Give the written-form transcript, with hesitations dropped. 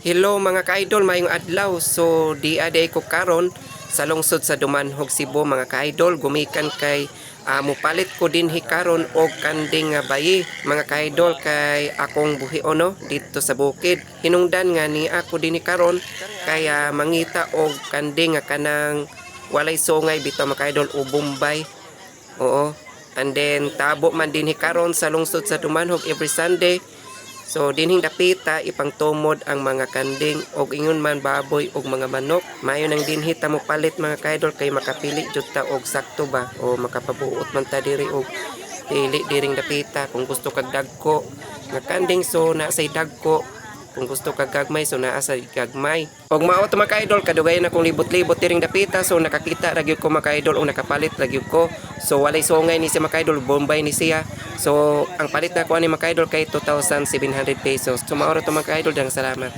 Hello, mga ka-idol, maayong adlaw. So di aday ko karon sa lungsod sa Dumanjug, Cebu, mga ka-idol, gumikan kay mupalit ko dinhi karon og kanding nga bayi, mga ka-idol, kay akong buhion, no, dito sa bukid. Hinungdan nga ni ako dinhi karon kay mangita og kanding nga kanang walay sungay bitaw, mga ka-idol, o Bombay. Oo. And then tabo man dinhi karon sa lungsod sa Dumanjug every Sunday. So dinhing dapita ipangtumod ang mga kanding og ingon man baboy og mga manok. Mayo nang dinhi ta mo palit, mga kaidol, kay makapili jud ta og sakto ba o makapabuot man ta diri og pili diring dapita. Kung gusto kag dagko nga kanding, so naa say dagko. Kung gusto kag gagmay, so naa sa gagmay. Og mao to, mga kaidol, kadugayan akong libot-libot diring dapita, so nakakita ra gyud ko, mga kaidol, og nakapalit ra gyud ko. So walay sungay ni siya, mga kaidol, Bombay ni siya. So ang palit na ko ani, mga kaidol, kay 2,700 pesos. So mao ra to, mga kaidol, daghang salamat.